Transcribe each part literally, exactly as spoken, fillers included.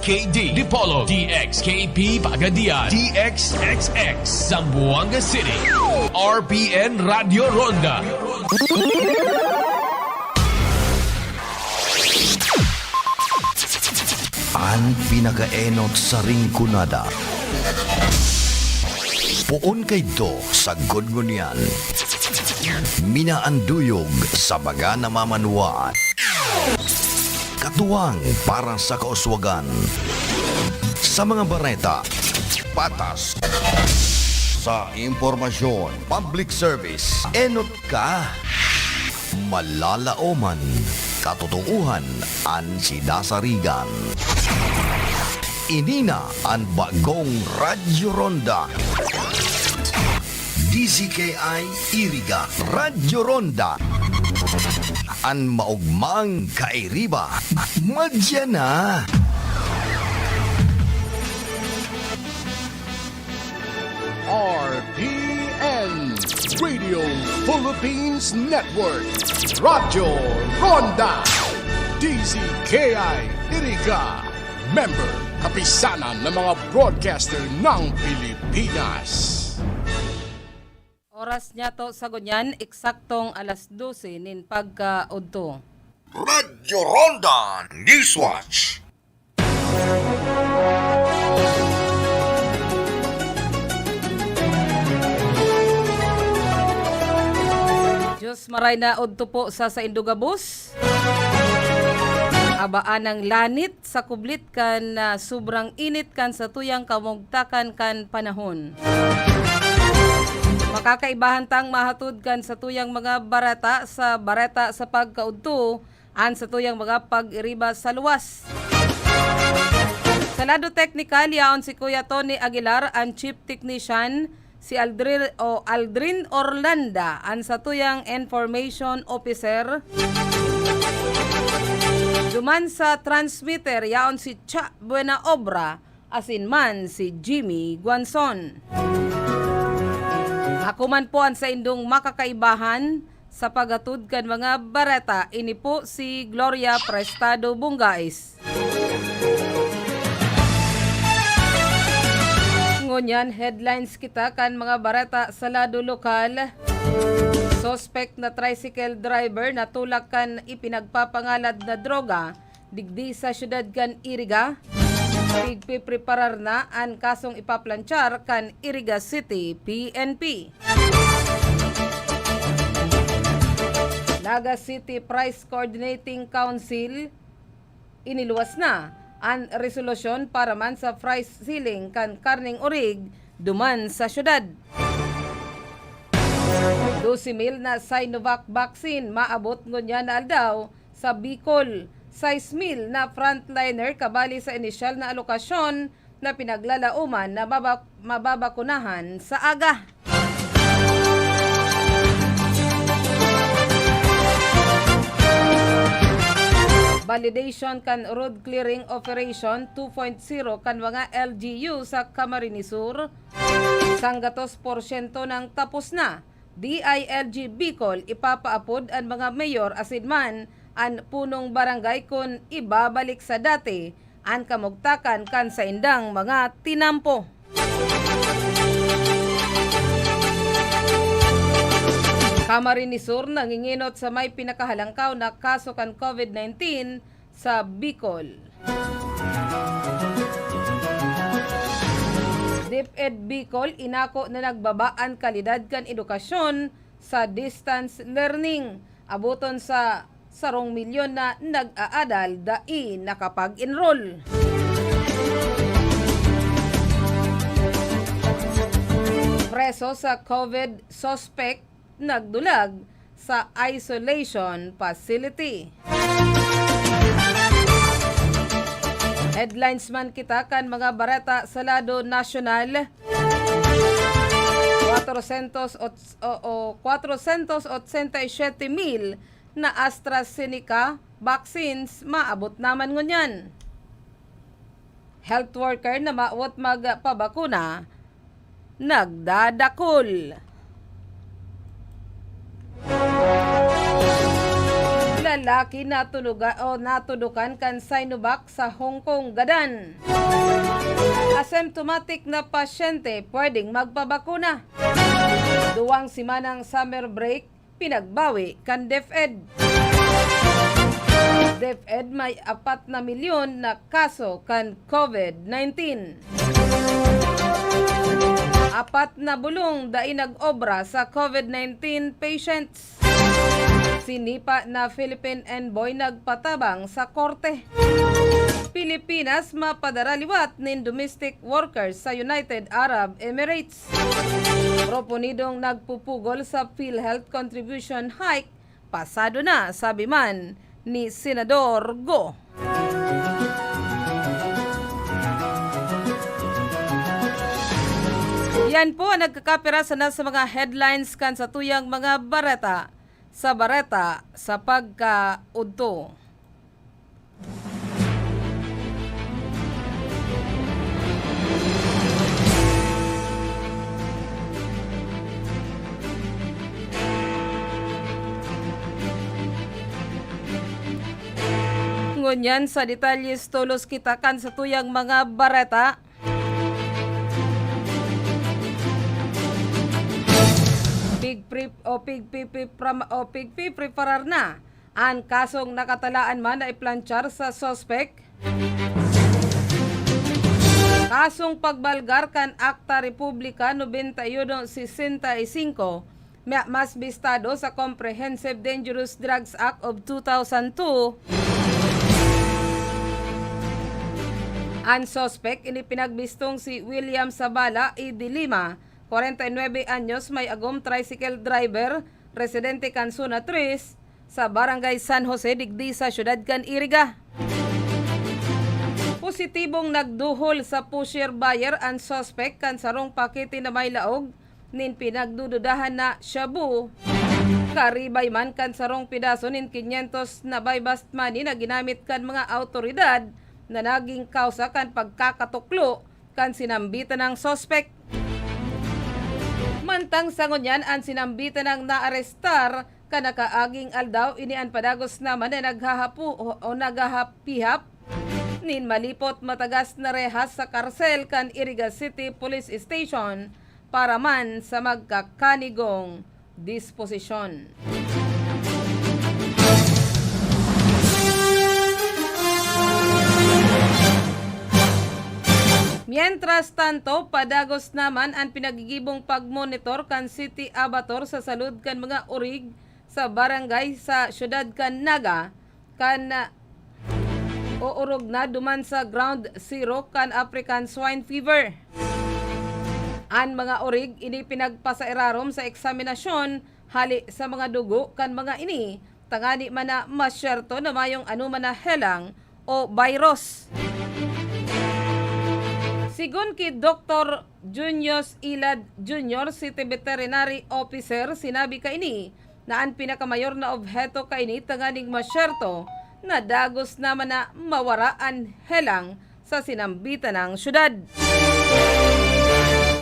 K D, Dipolog, D X K P, Pagadian, D X X X, Zamboanga City, R P N Radyo Ronda. An pinakaenot sa Rinconada. Poon kaidto sagkod ngunyan. Minaanduyog sa mga namamanwaan. Katuwang para sa kauswagan. Sa mga bareta, patas. Sa impormasyon, public service, enot ka. Malalaoman, katotohanan an sinasarigan. Ini na an bagong Radyo Ronda. D Z K I Iriga, Radyo Ronda. An maogmang kairiba, madya na. R P N, Radio Philippines Network, Radyo Ronda, D Z K I Iriga, member, Kapisanan ng mga Broadcaster ng Pilipinas. Oras niyato sa ngunyan, eksaktong alas dose nin pagkaudto. Radyo Ronda Newswatch. Diyos maray na udto po sa saindo gabos. Abaan ang lanit sa kublit kan, ah, sobrang init kan satuyang kamugtakan kan panahon. Makakaibahan tang mahatod kan satuyang mga bareta sa bareta sa pagkaudto, an satuyang mga pag-iriba sa luwas. Sa lado teknikal, yaon si Kuya Tony Aguilar, an chief technician, si Aldrin, o Aldrin Orlanda, an satuyang information officer. Duman sa transmitter, yaon si Cha Buena Obra, asin man si Jimmy Guanzon. Ako man po an saindong makakaibahan sa paghatod kan mga bareta, ini po si Gloria Prestado Bungais. Ngunyan, headlines kita kan mga bareta sa lado lokal. Suspect na tricycle driver natulak kan ipinagpapangalad na droga digdi sa siyudad kan Iriga. Pigpipreparar na an kasong ipaplanchar kan Iriga City P N P. Naga City Price Coordinating Council, iniluwas na an resolusyon para man sa price ceiling kan karneng orig duman sa syudad. Dose mil na Sinovac vaccine maabot ngunyan na aldaw sa Bicol. Sais mil na frontliner kabali sa inisyal na alokasyon na pinaglalaoman na maba-, mababakunahan sa aga. Validation kan road clearing operation two point zero kan mga L G U sa Camarines Sur, sanggatos porsyento nang tapos na. D I L G Bicol, ipapaapod an mga mayor asin man an punong barangay kun ibabalik sa dati an kamugtakan kan saindang mga tinampo. Camarines Sur nangingenot sa may pinakahalangkaw na kaso kan COVID nineteen sa Bicol. DepEd Bicol inako na nagbaba an kalidad kan edukasyon sa distance learning. Aboton sa sarong milyon na nag-aadal dai nakapag-enroll. Preso sa COVID suspect nagdulag sa isolation facility. Headlines man kita kan mga bareta sa lado nasyonal. Kwatrosyentos ot-, o, o, kwatrosyentos otsenta y siyete mil na AstraZeneca vaccines maabot naman ngunyan. Health worker na mawot magpabakuna, nagdadakul. La Lalaki natunuga-, o natudukan kan Sinovac sa Hong Kong gadan. Asymptomatic na pasyente pwedeng magpabakuna. Duwang semanang summer break, pinagbawi kan DepEd. DepEd may apat na milyon na kaso kan COVID nineteen. Apat na bulong dai nag-obra sa COVID nineteen patients. Sinipa na Philippine envoy nagpatabang sa korte. Pilipinas mapadara liwat nin domestic workers sa United Arab Emirates. Proponidong nagpupugol sa PhilHealth contribution hike, pasado na, sabi man ni Senador Go. Yan po ang nagkakapira sana sa mga headlines kan satuyang mga bareta, sa bareta sa pagkaudto. Ngunyan sa detalye, tolos kita kan satuyang mga bareta. Pigpre-, o pigpipipram-, o pigpipreparar na an kasong nakatalaan man na iplantiyar sa suspek. Kasong pagbalgar kan Akta Republika nobenta y uno sesenta y cinco, ma-, mas bistado sa Comprehensive Dangerous Drugs Act of two thousand two. An suspek ini pinagbistong si William Sabala y de Lima, kwarenta y nuebe anyos, may agom, tricycle driver, residente kan Zona tres, sa Barangay San Jose, digdi sa siyudad kan Iriga. Positibong nagduhol sa pusher buyer an suspek kan sarong pakete na may laog nin pinagdududahan na shabu, karibay man kan sarong pedaso nin kinyentos na buy-bust money na ginamit kan mga awtoridad na naging kausa kan pagkakatuklo kan sinambitan nang suspek. Mantang sa ngunyan, an sinambitan nang naarestar kan nakaaging aldaw, ini an padagos naman na naghahapu-, o naghahapihap nin malipot matagas na rehas sa karsel kan Iriga City Police Station para man sa magkakanigong disposisyon. Mientras tanto, padagos naman an pinagigibong pagmonitor kan City Abator sa salud kan mga orig sa barangay sa siyudad kan Naga, kan, ah, oorog na duman sa ground zero kan African Swine Fever. An mga orig ini pinagpasairarom sa eksaminasyon hale sa mga dugo kan mga ini, tangani man na masyerto na mayong anoman na helang o virus. Sigon ki Doktor Junius Ilad Junior, City Veterinary Officer, sinabi kaini na an pinakamayor na obheto kaini tanganing masyerto na dagos naman na mawara an helang sa sinambitan nang syudad.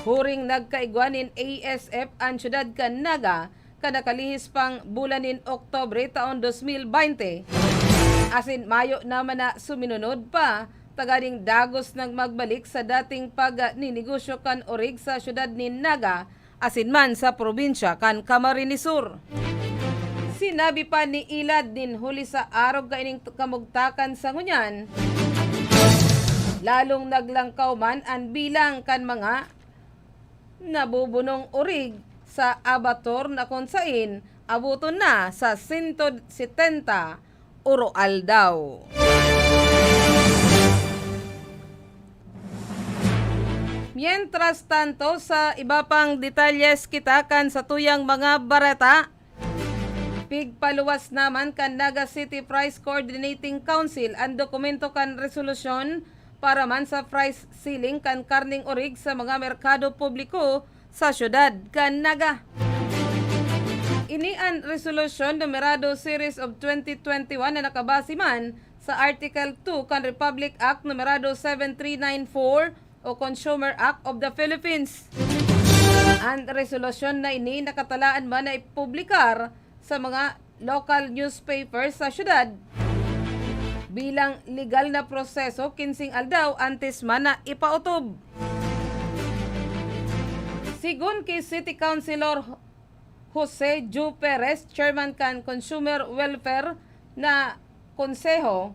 Huring nagkaigwa nin A S F an syudad kan Naga, kan nakalihis pang bulan nin Oktubre taon dos mil baynte. Asin mayo naman na suminunod pa, tanganing dagos nang magbalik sa dating pagninegosyo kan orig sa syudad nin Naga, asin man sa probinsya kan Camarines Sur. Sinabi pa ni Ilad nin huli sa arog kaining kamugtakan sa ngunyan, lalong naglangkaw man an bilang kan mga nabubunong orig sa Abator na kun sain aboton na sa sento setenta oro-aldaw. Mientras tanto, sa iba pang detalyes kita kan satuyang mga bareta, pigpaluwas naman kan Naga City Price Coordinating Council an dokumento kan resolusyon para man sa price ceiling kan karneng orig sa mga merkado publiko sa syudad kan Naga. Ini an resolusyon numerado Series of twenty twenty-one na nakabase man sa Article two kan Republic Act numerado seven three nine four o Consumer Act of the Philippines. An resolusyon na ini nakatalaan man na ipublikar sa mga local newspaper sa syudad. Bilang legal na proseso, kinsing aldaw antes man na ipautob. Sigon ki City Councilor Jose Ju Perez, chairman kan Consumer Welfare na Konseho,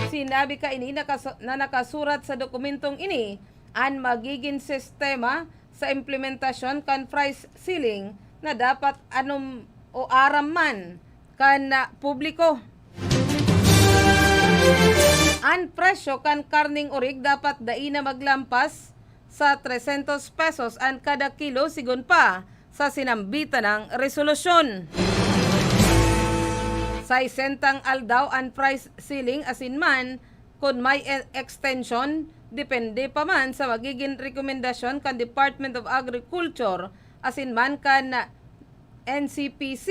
sinabi kaini na kas-, na nakasurat sa dokumentong ini an magigin sistema sa implementasyon kan price ceiling na dapat anom o aram man kan, ah, publiko. An presyo kan karneng orig dapat dai na maglampas sa trescentos pesos an kada kilo, sigon pa sa sinambitan na resolusyon. Saisentang aldaw an price ceiling asin man kun may e-, extension, depende pa man sa magigin rekomendasyon kan Department of Agriculture asin man kan N C P C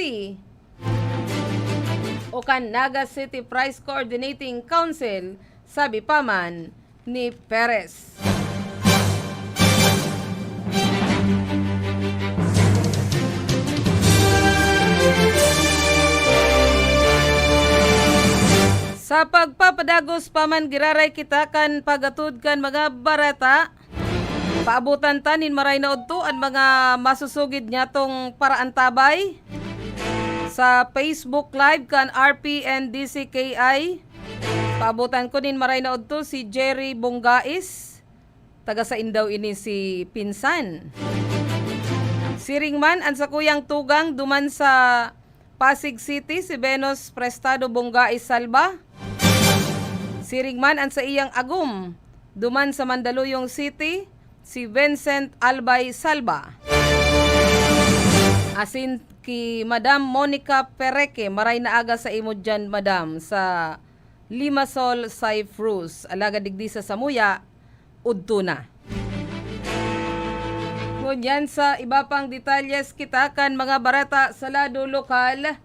o kan Naga City Price Coordinating Council, sabi pa man ni Perez. Sa pagpapadagos pa man, giraray kita kan pag-atod kan mga bareta. Paabotan ta nin maray na udto an mga masusugid nyatong paraantabay sa Facebook Live kan R P N D C K I. Paabotan ko nin maray na udto si Jerry Bongais, taga sain daw ini si Pinsan. Siring man an sakuyang tugang duman sa Pasig City, si Venus Prestado Bongais Salva. Siring man an saiyang agom duman sa Mandaluyong City, si Vincent Albay Salva. Asin ki Madam Monica Pereque, maray na aga sa imo diyan, Madam, sa Limassol, Cyprus. Alagad digdi sa samuya, udto na. Ngunyan sa iba pang detalyes kita kan mga bareta sa lado lokal,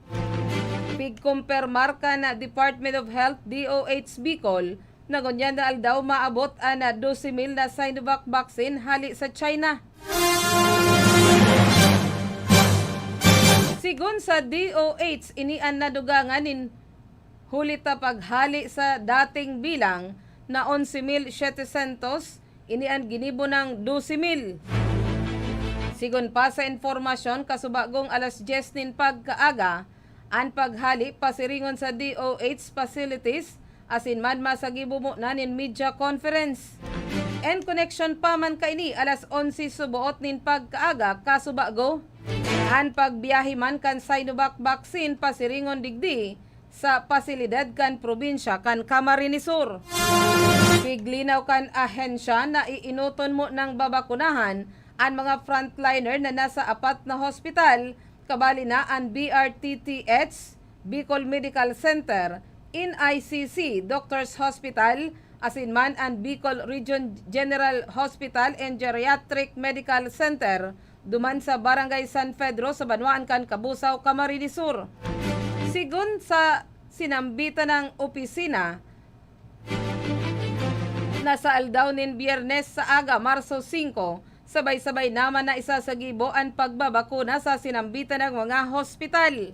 pigkumpirmar kan Department of Health, D O H Bicol, na ngunyan na aldaw maabot an dose mil na Sinovac vaccine hale sa China. Sigon sa D O H, ini an nadugangan nin huli ta paghale sa dating bilang na onse mil setecientos, ini an ginibo nang dose mil. Sigon pa sa impormasyon, kasubagong alas dyes nin pagkaaga, an paghale pasiringon sa D O H facilities, asin man masagibo mo na nin media conference. En koneksyon pa man kaini, alas onse suboot nin pagkaaga, kasubago, an pagbiyahe man kan Sinovac vaccine pasiringon digdi sa pasilidad kan probinsya kan Camarines Sur. Piglinaw kan ahensya na iinoton mo nang babakunahan an mga frontliner na nasa apat na hospital, kabali na an B R T T H, Bicol Medical Center, N I C C, Doctors Hospital, asin man an Bicol Region General Hospital and Geriatric Medical Center, duman sa Barangay San Pedro sa banwaan kan Cabusao, Camarines Sur. Sigon sa sinambitan na opisina, na sa aldaw nin Biyernes sa aga, Marso singko, sabay-sabay naman na isasagibo an pagbabakuna sa sinambitan na mga hospital.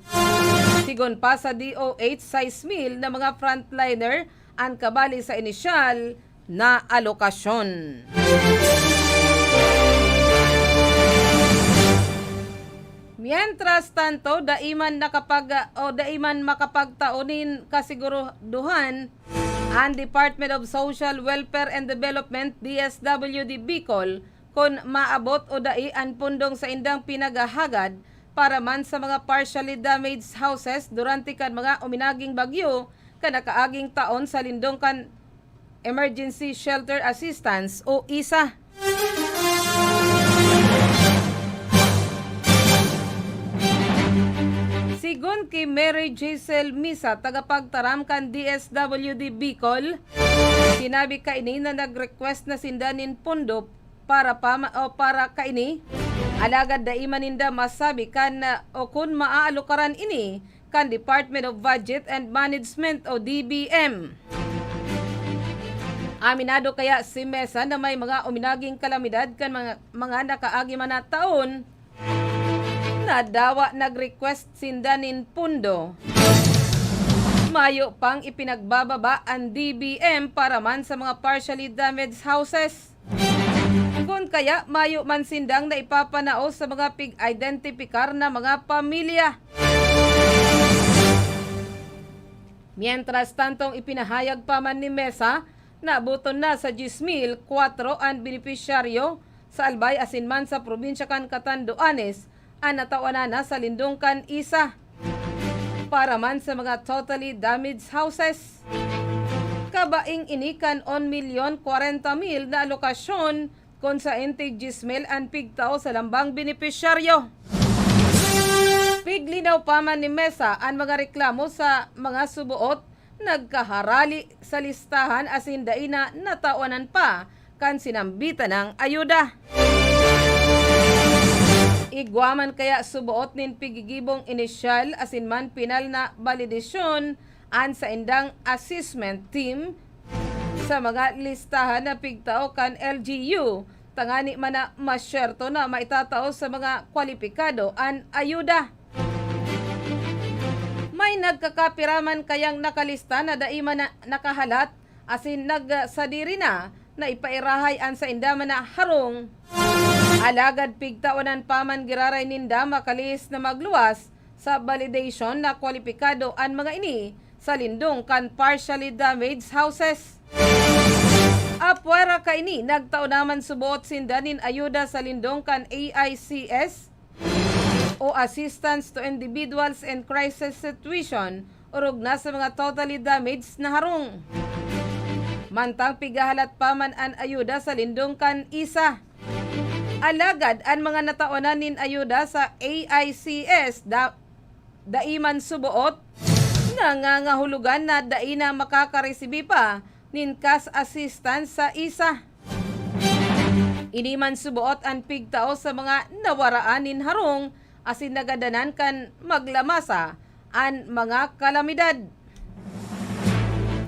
Sigon pa sa D O H, sais mil na mga frontliner an kabali sa inisyal na alokasyon. Mientras tanto, dai man nakapag-, o dai man makapagtao nin kasiguraduhan an Department of Social Welfare and Development, D S W D Bicol, kun maabot o dai an pundong saindang pinaghahagad para man sa mga partially damaged houses durante kan mga uminaging bagyo kan nakaaging taon sa lindong kan Emergency Shelter Assistance o isa. Sigon ki Mary Giselle Misa, tagapagtaram kan D S W D Bicol, sinabi kaini na nag-request na sinda nin pondo para pa, o para kaini, alagad dai man ninda masabi kan, o kun maaalokaran ini kan Department of Budget and Management o D B M. Aminado kaya si Mesa na may mga uminaging kalamidad kan mga, mga nakaagi man na taon, Nadawa nag-request sinda nin pundo. Mayo pang ipinagbababa an D B M para man sa mga partially damaged houses. Kun kaya, mayo man sindang naipapanao sa mga pig-identipikar na mga pamilya. Mientras tantong ipinahayag pa man ni Mesa, naaboton na sa diyes mil kwatro an benepisyaryo sa Albay asin man sa probinsya kan Catanduanes an natawanan na sa lindong kan isa. Para man sa mga totally damaged houses, kabaing ini kan un milyon kwarenta mil na alokasyon, kun saen tig diyes mil an pigtao sa lambang benepisyaryo. Piglinaw pa man ni Mesa an mga reklamo sa mga suboot nagkaharali sa listahan asin dai na natawanan pa kan sinambitan nang ayuda. Igwa man kaya suboot nin pigigibong inisyal asin man pinal na balidasyon an saindang assessment team sa mga listahan na pigtao kan L G U, tangani man na masyerto na maitatao sa mga kwalipikado an ayuda. May nagkakapira man kayang nakalista na dai man na nakahalat asin nagsadiri na na ipairahay an sainda man na harong. Alagad pigtawanan pa man giraray ninda makalihis na magluwas sa validation na kwalipikado an mga ini sa lindong kan partially damaged houses. Apwera kaini, nagtao naman suboot sinda nin ayuda sa lindong kan A I C S o Assistance to Individuals in Crisis Situation, orog na sa mga totally damaged na harong. Mantang pigahalat pa man an ayuda sa lindong kan isa. Alagad an mga natawanan nin ayuda sa A I C S da-, dai man suboot, nangangahulugan na dai na makakaresibi pa nin cash assistance sa isa. Ini man suboot an pigtao sa mga nawaraan nin harong asin nagadanan kan maglamasa an mga kalamidad.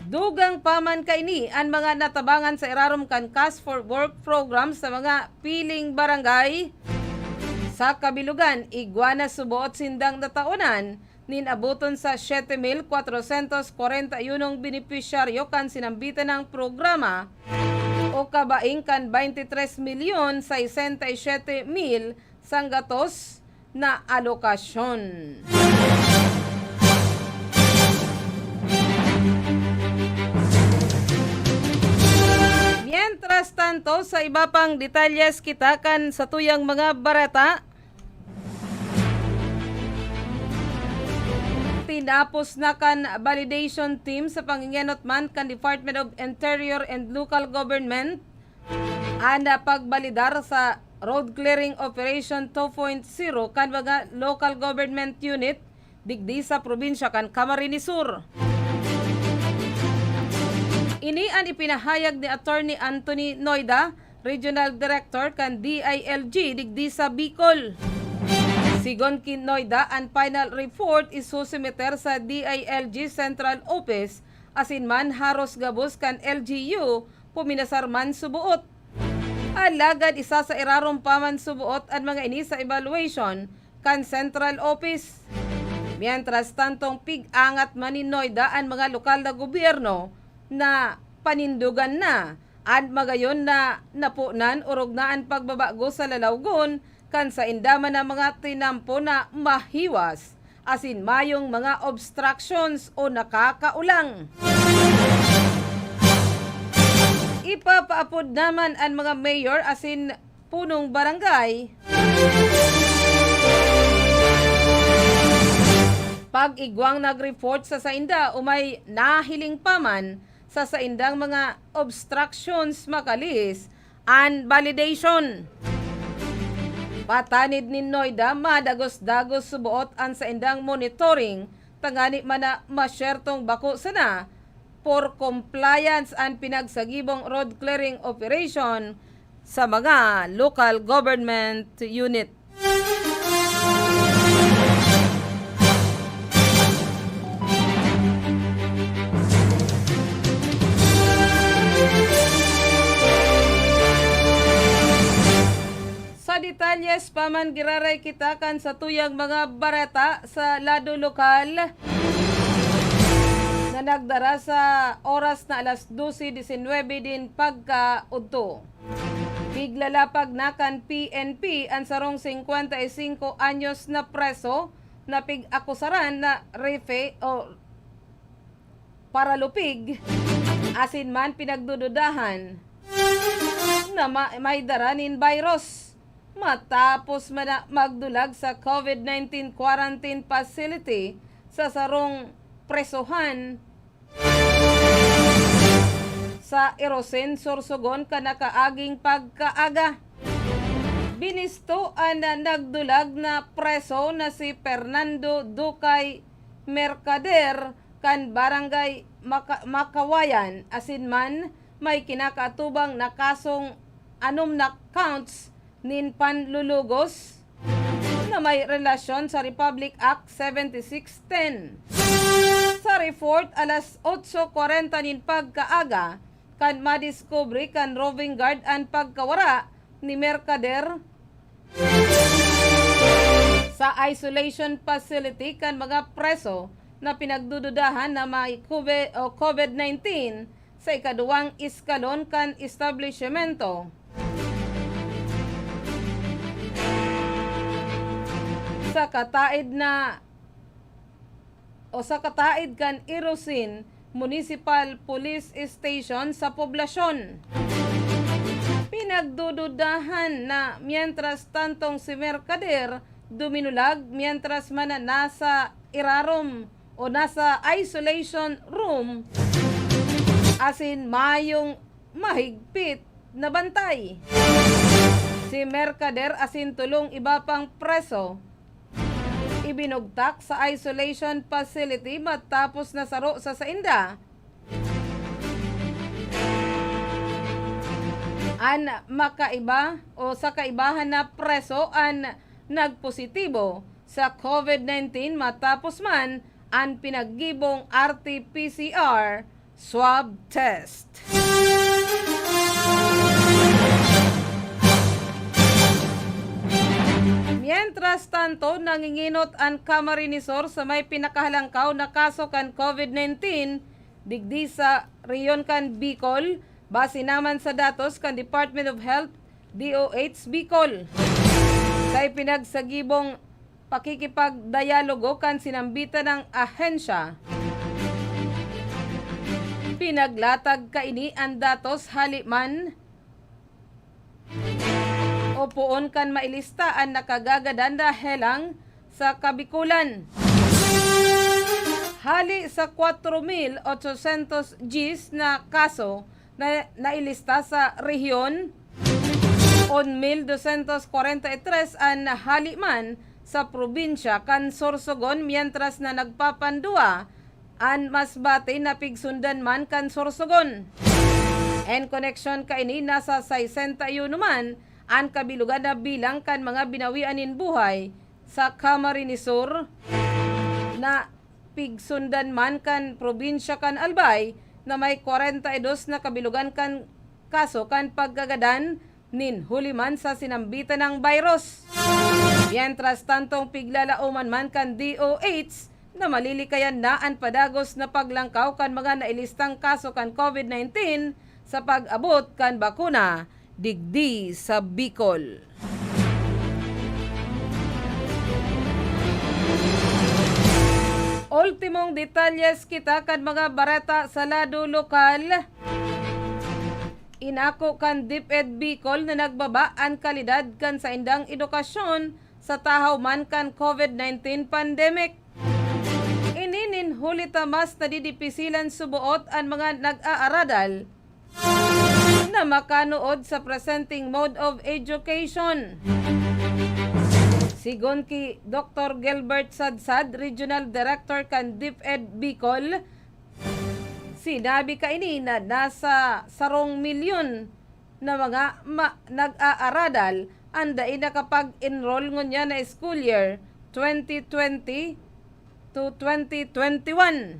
Dugang pa man kaini an mga natabangan sa irarom kan Cash for Work program sa mga piling barangay. Sa kabilugan, igwa na suboot sindang nataonan nin aboton sa siyete mil kwatrosyentos kwarenta y unong benepisyaryo kan sinambitan nang programa o kabaing kan baynte tres milyon saysenta y siyete mil sanggatos na alokasyon. Mientras tanto, sa iba pang detalyes kita kan satuyang mga bareta, tinapos na kan validation team sa pangengenot man kan Department of Interior and Local Government an pagbalidar sa road clearing operation two point zero kan mga local government unit digdi sa probinsya kan Camarines Sur. Ini an ipinahayag ni Attorney Anthony Noida, Regional Director kan D I L G digdi sa Bicol. Sigon ki Noida, an final report isusumiter sa D I L G Central Office asin man haros gabos kan L G U puminasar man suboot. Alagad isa sa irarom pa man suboot an mga ini sa evaluation kan Central Office. Mientras tantong pig-angat man ni Noida an mga lokal na gobyerno na panindogan na an magayon na naponan orog na an pagbabago sa lalawgon kan sainda man na mga tinampo na mahiwas asin mayong mga obstructions o nakakaulang. Ipapaapod naman an mga mayor asin punong barangay. Pag igwang nag-report sa sainda o may nahiling pa man sa saindang mga obstructions, makalihis an validation. Patanid nin Noida, madagos-dagos suboot an saindang monitoring tangani man na masyertong bako sana for compliance an pinagsagibong road clearing operation sa mga local government unit. Sa detalye Yes, pa man giraray kita kan satuyang mga bareta sa lado lokal na nagdara sa oras na alas dose disinwebe din pagkaudto. Piglalapag na kan P N P an sarong singkwenta y singko anyos na preso na pig-akusaran na refe o paralupig, asin man pinagdududahan na ma-, may dara nin virus. Matapos man na magdulag sa COVID nineteen quarantine facility sa sarong presohan sa Irosin, Sorsogon, kan nakaaging pagkaaga. Binisto an nagdulag na preso na si Fernando Ducay Mercader kan Barangay Maka-, Makawayan, asin man may kinakaatubang na kasong anom na counts nin panlulugos na may relasyon sa Republic Act seventy-six ten. Sa report, alas otso kwarenta nin pagkaaga, kan madiskubre kan Roving Guard an pagkawara ni Mercader sa isolation facility kan mga preso na pinagdududahan na may COVID o COVID nineteen sa ikaduwang eskalon kan establisyemento. Sa kataid na o sa kataid kan Irosin Municipal Police Station sa poblasyon. Pinagdududahan na mientras tantong si Mercader duminulag mientras man na nasa irarom o nasa isolation room asin mayong mahigpit na bantay. Si Mercader asin tolong iba pang preso ibinugtak sa isolation facility matapos nasaro sa sainda an makaiba o sa kaibahan na preso an nagpositibo sa COVID nineteen matapos man an pinaggibong R T P C R swab test. Mientras tanto, nanginginot an Camarines Sur sa may pinakahalangkaw na kaso kan COVID nineteen digdi sa rehiyon kan Bicol, base naman sa datos kan Department of Health, D O H Bicol. Sa ipinagsagibong pakikipagdayalogo kan sinambitan na ahensya, pinaglatag kaini an datos hali man o poon kan mailista an nakagagadan na helang sa Kabikulan. Hali sa kwatro mil otsosyentos dyes na kaso na nailista sa rehiyon, un mil dosyentos kwarenta y tres an hali man sa probinsya kan Sorsogon, mientras na nagpapanduwa an Masbate na pigsundan man kan Sorsogon. En koneksyon kaini, nasa sesenta y uno man an kabilogan na bilang kan mga binawian nin buhay sa Camarines Sur na pigsundan man kan probinsya kan Albay na may kwarenta y dos na kabilogan kan kaso kan pagkagadan nin huli man sa sinambitan nang virus. Mientras tantong, piglalaoman man kan D O H na malilikayan na an padagos na paglangkaw kan mga nailistang kaso kan COVID nineteen sa pag-abot kan bakuna digdi sa Bicol. Ultimong detalyes kita kan mga bareta sa lado lokal. Inako kan DepEd Bicol na nagbaba an kalidad kan saindang edukasyon sa tahaw man kan COVID nineteen pandemic. Ini nin huli ta mas nadidipisilan suboot an mga nag-aaradal na makanood sa presenteng mode of education. Sigon ki Doktor Gilbert Sadsad, Regional Director kan DepEd Bicol, sinabi kaini na nasa sarong milyon na mga ma-, nag-aaradal an dai nakapag-enroll ngunyan na school year, twenty twenty to twenty twenty-one.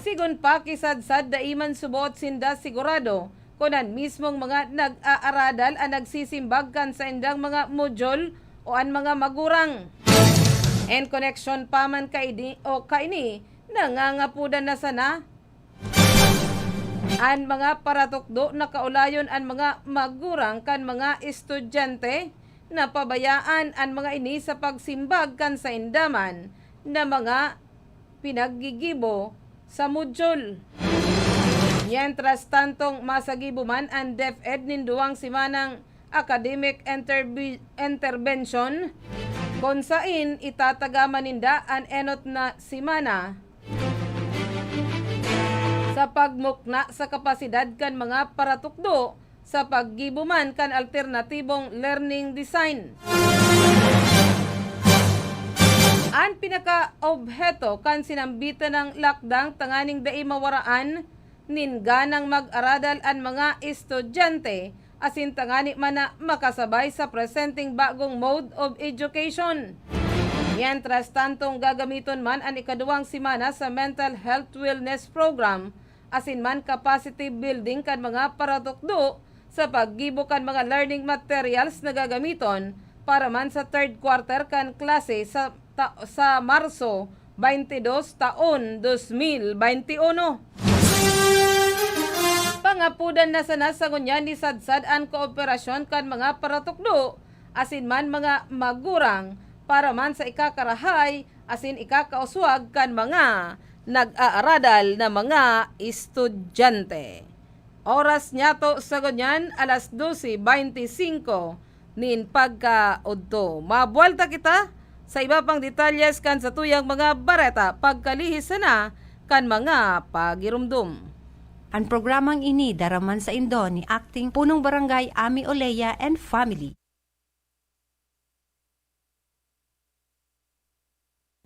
Sigon pa ki Sadsad, dai man suboot sinda sigurado kun an mismong mga nag-aaradal an nagsisimbag kan saindang mga modyul o an mga magurang. En koneksyon pa man kaini o kaini, nangangapodan na sana an mga paratukdo na kaulayon an mga magurang kan mga estudyante na pabayaan an mga ini sa pagsimbag kan sainda man na mga pinaggigibo sa modyul. Mientras tantong masagibo man an DepEd nin duwang semanang academic interbi-, intervention, kun sain itatagama ninda an enot na semana sa pagmukna sa kapasidad kan mga paratukdo sa paggibo man kan alternatibong learning design. An pinakaobheto kan sinambitan na lakdang tanganing dai mawaraan nin ganang mag-aradal an mga estudyante asin tangani man na makasabay sa presenteng bagong mode of education. Mientras tantong gagamiton man an ikaduwang semana sa Mental Health Wellness Program asin man capacity building kan mga paratukdo sa paggibo kan mga learning materials na gagamiton para man sa third quarter kan klase sa ta-, sa Marso twenty-two, taon dos mil bente uno. Pangapodan na sana sa ngunyan ni sadsad an kooperasyon kan mga paratukdo asin man mga magurang para man sa ikakarahay asin ikakauswag kan mga nag-aaradal na mga estudyante. Oras niyato sa ngunyan, alas dose bente singko nin pagkaodto. Mabuwalta kita sa iba pang detalyes kan satuyang mga bareta pagkalihis sana kan mga pagirumdom. An programang ini daraman saindo ni Acting Punong Barangay Ami Olea and family.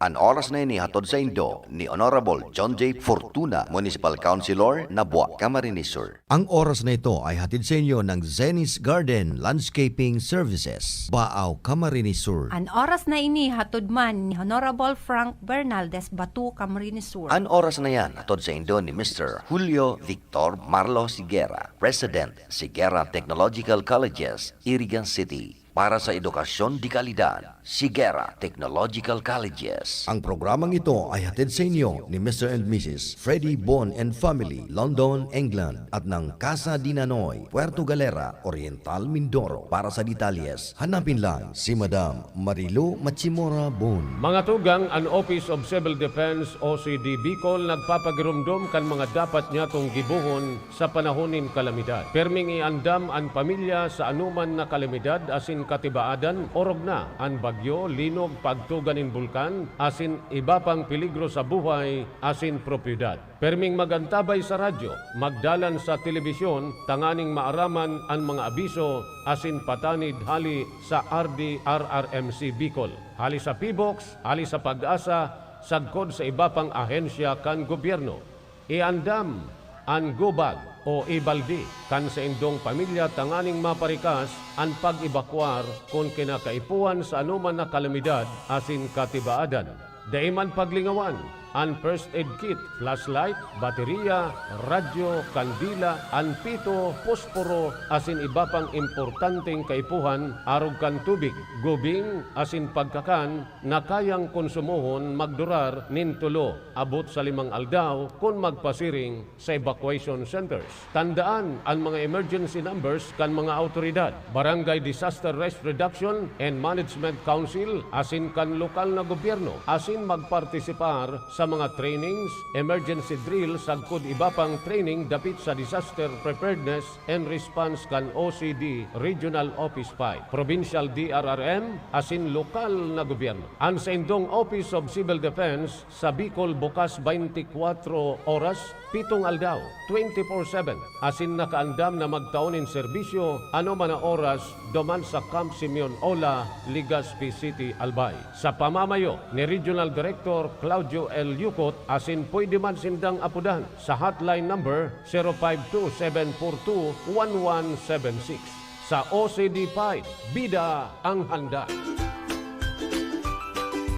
An oras na ini hatod saindo ni Honorable John J Fortuna, Municipal Councilor, Nabua, Camarines Sur. Ang oras na ito ay hatid sa inyo ng Zenny's Garden Landscaping Services, Baao, Camarines Sur. An oras na ini hatod man ni Honorable Frank Bernaldez, Bato, Camarines Sur. An oras na yan hatod saindo ni Mister Julio Victor Marlos Higuera, President, Higuera Technological Colleges, Iriga City. Para sa edukasyon de kalidad, Higuera Technological Colleges. Ang programang ito ay hatid sa inyo ni Mister and Missus Freddy Bon and Family, London, England, at ng Casa de Nanoy, Puerto Galera, Oriental, Mindoro. Para sa detalyes, hanapin lang si Madam Marilu Machimura Bon. Mga tugang, an Office of Civil Defense, O C D Bicol, nagpapagiromdom kan mga dapat nyatong gibohon sa panahon nin kalamidad. Pirming iandam an pamilya sa anoman na kalamidad asin katibaadan, orog na an bagyo, linog, pagtuga nin bulkan, asin iba pang peligro sa buhay asin propiedad. Pirming mag-antabay sa radyo, magdalan sa telebisyon tanganing maaraman an mga abiso asin patanid hali sa R D R R M C Bicol, hali sa PHIVOLCS, hali sa PAGASA, sagkod sa iba pang ahensya kan gobyerno. Iandam an gobag o ibalde kan saindong pamilya tanganing maparikas an pag-ebakuar kun kinakaipuhan sa anoman na kalamidad asin katibaadan. Dai man paglingawan an first aid kit, flashlight, bateriya, radyo, kandila, an pito, posporo, asin iba pang importanteng kaipuhan arog kan tubig, gubing, asin pagkakan na kayang konsumohon magdurar nin tolo abot sa limang aldaw kun magpasiring sa evacuation centers. Tandaan, an mga emergency numbers kan mga awtoridad, Barangay Disaster Risk Reduction and Management Council asin kan lokal na gobyerno, asin magpartisipar sa mga trainings, emergency drill sagkod iba pang training dapit sa disaster preparedness and response kan O C D Regional Office five, Provincial D R R M, asin lokal na gobyerno. An saindong Office of Civil Defense sa Bicol bukas twenty-four oras, pitong aldaw, twenty-four seven, asin nakaandam na magtao nin serbisyo anoman na oras duman sa Camp Simeon Ola, Legazpi City, Albay. Sa pamamayo ni Regional Director Claudio L. Yucot, asin pwede man sindang apodan sa hotline number zero five two seven four two one one seven six. Sa O C D five, bida ang handa.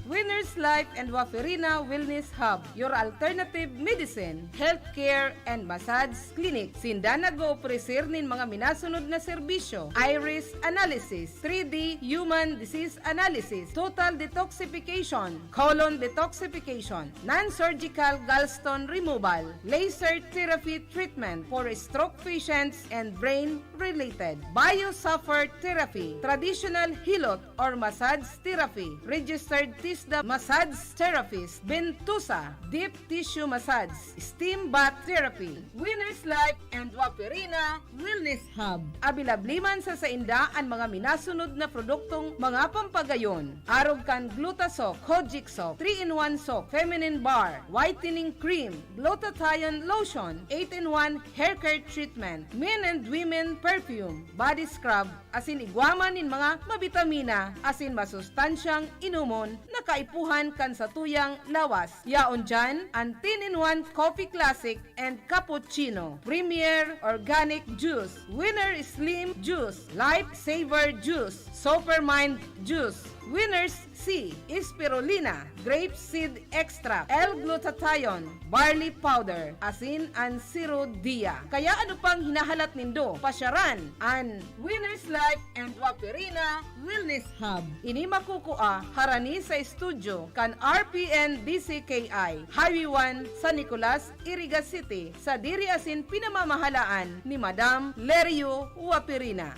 Winners Life and Wapirina Wellness Hub, your alternative medicine, healthcare, and massage clinic. Sinda nag-oofrecer nin mga minasunod na serbisyo: iris analysis, three D human disease analysis, total detoxification, colon detoxification, non-surgical gallstone removal, laser therapy treatment for stroke patients and brain-related, biosapher therapy, traditional hilot or massage therapy, registered TISDA massage therapist, bentusa, deep tissue massage, steam bath therapy. Winner's Life and Wapirina Wellness Hub. Abilabli man sa sainda an mga minasunod na produktong mga pampagayon: arog kan Glutasoc, Kojic Soap, three-in-one Soap, Feminine Bar, Whitening Cream, Glutathione Lotion, eight-in-one Hair Care Treatment, Men and Women Perfume, Body Scrub, asin igwa man nin mga mabitamina asin masustansyang inomon na kaipuhan kan satuyang lawas. Yaon diyan an ten-in-one Coffee Classic and Cappuccino, Premier Organic Juice, Winner Slim Juice, Life Saver Juice, Supermind Juice, Winner's C, Spirulina, Grape Seed Extract, L-Glutathione, Barley Powder, asin an Siro Dia. Kaya ano pang hinahalat nindo? Pasyaran an Winner's Life and Wapirina Wellness Hub. Ini makukua harani sa estudyo kan R P N D C K I, Highway one, San Nicolas, Iriga City, sadiri asin pinamamahalaan ni Madam Lerio Wapirina.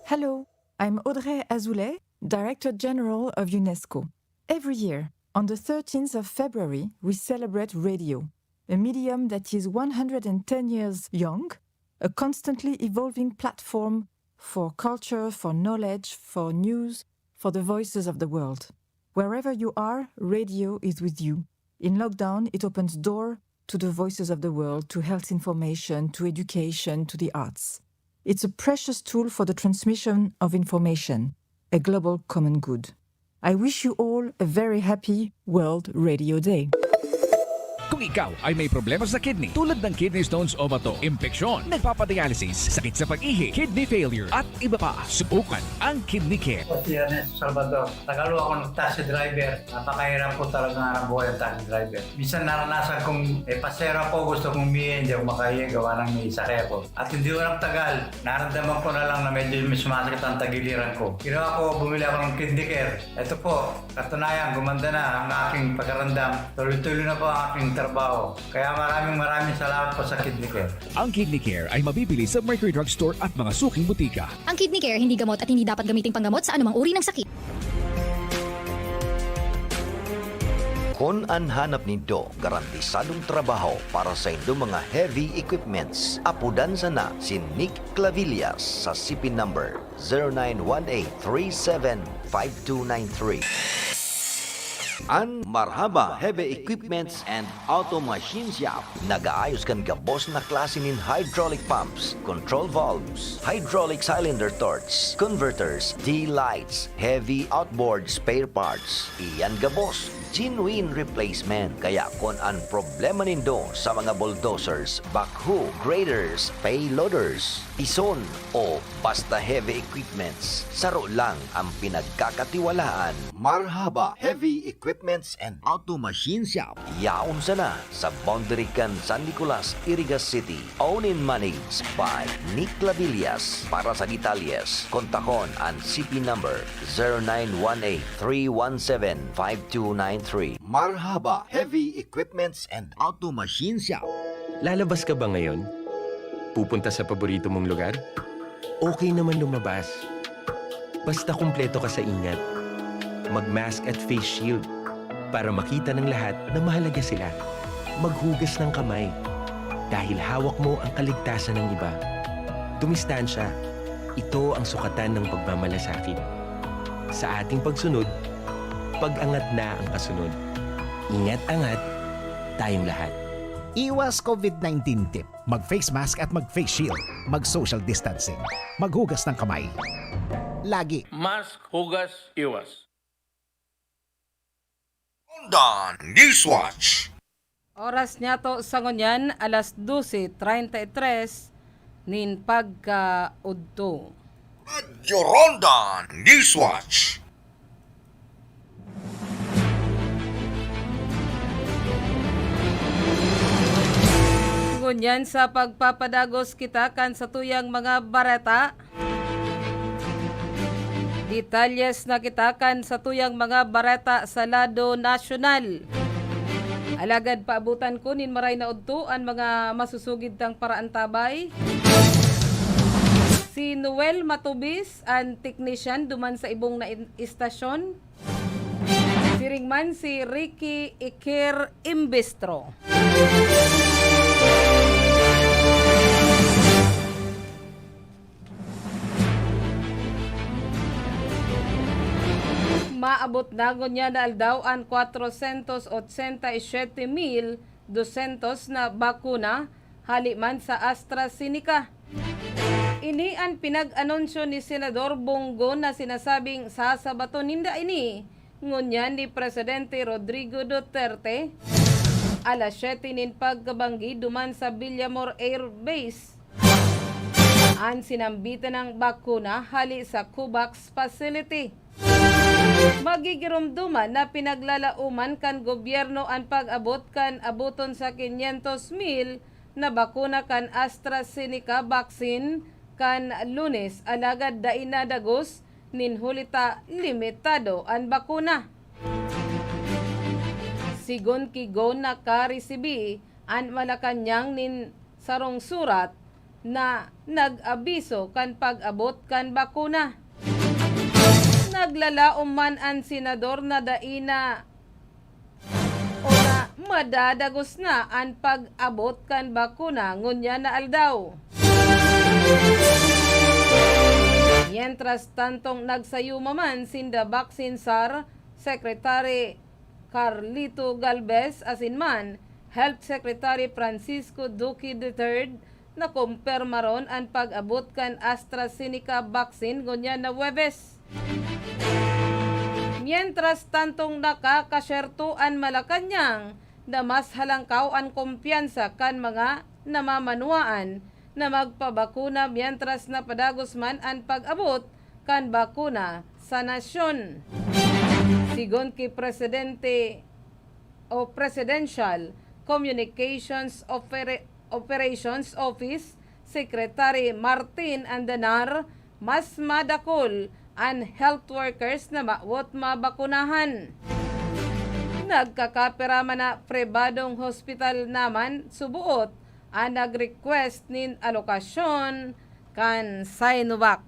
Hello, I'm Audrey Azoulay, Director General of UNESCO. Every year, on the thirteenth of February, we celebrate radio, a medium that is one hundred and ten years young, a constantly evolving platform for culture, for knowledge, for news, for the voices of the world. Wherever you are, radio is with you. In lockdown, it opens door to the voices of the world, to health information, to education, to the arts. It's a precious tool for the transmission of information, a global common good. I wish you all a very happy World Radio Day. Kung ikaw ay may problema sa kidney tulad ng kidney stones o bato, impeksyon, nagpapadialysis, sakit sa pag-ihi, kidney failure at iba pa, subukan ang Kidney Care. Ako si Ernesto Salvador. Tagal ho akong taxi driver. Napakahirap po talaga nga ng buhay ng taxi driver. Minsan naranasan kong eh, pasero ako, gusto kong umihi, hindi ako makahiya, gawa ng may sakay ako. At hindi ko nagtagal, naramdaman ko na lang na medyo may sumasakit ang tagiliran ko. Ginawa ko, bumili ako ng Kidney Care. Ito po, katunayan, gumanda na ang aking pakaramdam. Tuloy-tuloy na po ang aking trabaho. Kaya maraming maraming salamat po sa Kidney Care. Ang Kidney Care ay mabibili sa Mercury Drug Store at mga suking butika. Ang Kidney Care hindi gamot at hindi dapat gamiting panggamot sa anumang uri ng sakit. Kun an hanap nindo garantisadong trabaho para sa indo mga heavy equipments, apodan sana si Nick Clavillas sa C P number zero nine one eight three seven five two nine three. An Marhaba Heavy Equipments and Auto Machine Shop nagaayos kan gabos na klase nin hydraulic pumps, control valves, hydraulic cylinder torch, converters, D-lights, heavy outboard spare parts. Iyan gabos, genuine replacement. Kaya kun an problema nindo sa mga bulldozers, backhoe, graders, payloaders, pison, o basta heavy equipments, saro lang ang pinagkakatiwalaan. Marhaba Heavy Equipments and Auto Machine Shop. Yaon sana sa boundary kan San Nicolas, Iriga City. Owned and managed by Nick Labillas. Para sa detalyes, kontakon an C P number zero nine one eight three one seven five two nine three. Marhaba Heavy Equipments and Auto Machine Shop. Lalabas ka ba ngayon? Pupunta sa paborito mong lugar? Okay naman lumabas. Basta kumpleto ka sa ingat. Mag-mask at face shield para makita ng lahat na mahalaga sila. Maghugas ng kamay dahil hawak mo ang kaligtasan ng iba. Dumistansya. Ito ang sukatan ng pagmamalasakit. Sa ating pagsunod, pag-angat na ang kasunod. Ingat-angat tayong lahat. Iwas COVID nineteen tip. Mag-face mask at mag-face shield. Mag-social distancing. Maghugas ng kamay. Lagi. Mask, hugas, iwas. Ondan Newswatch. Oras niyato sa ngunyan, alas dose treinta y tres nin pagkaudto. Radyo Ronda Newswatch. Ngunyan sa pagpapadagos kita kan satuyang mga bareta. Detalyes na kita kan satuyang mga bareta sa lado nasyonal. Alagad paabutan ko nin maray na udto an mga masusugid tang paraantabay. Si Noel Matubis, an teknisyan duman sa ibong na in-, istasyon. Siring man si Ricky Iker Imbestro. Maabot na ngunyan na aldaw an kwatrosyentos otsenta y siyete mil dosyentos na bakuna hali man sa AstraZeneca. Ini an pinag-anunsyo ni Senador Bong Go na sinasabing sasabaton ninda ini ngunyan ni Presidente Rodrigo Duterte alas siyete nin pagkabanggi duman sa Villamor Air Base an sinambitan ng bakuna hali sa COVAX facility. Magigiromdoman na pinaglalaoman kan gobyerno an pag-abot kan aboton sa kinyentos mil na bakuna kan AstraZeneca vaccine kan Lunes, alagad dai nadagos nin huli ta limitado an bakuna. Sigon ki Go, nakaresibi an Malacañang nin sarong surat na nag-abiso kan pag-abot kan bakuna. Naglalaom man an senador na dai na o na madadagos na an pag-abot kan bakuna ngunyan na aldaw. Mientras tantong nagsayuma man sinda Vaccine Czar Secretary Carlito Galvez asin man Health Secretary Francisco Duque the third, nakumpirma ron an pag-abot kan AstraZeneca vaccine ngunyan na Huwebes. Mientras tantong nakakasyerto an Malacañang na mas halangkaw an kumpiyansa kan mga namamanwaan na magpabakuna mientras na padagos man an pag-abot kan bakuna sa nasyon. Sigon ki Presidente o Presidential Communications Opera-, Operations Office Secretary Martin Andanar, mas madakul an health workers na mawot mabakunahan. Nagkakapira man na pribadong hospital naman subuot an nag-request nin alokasyon kan Sinovac.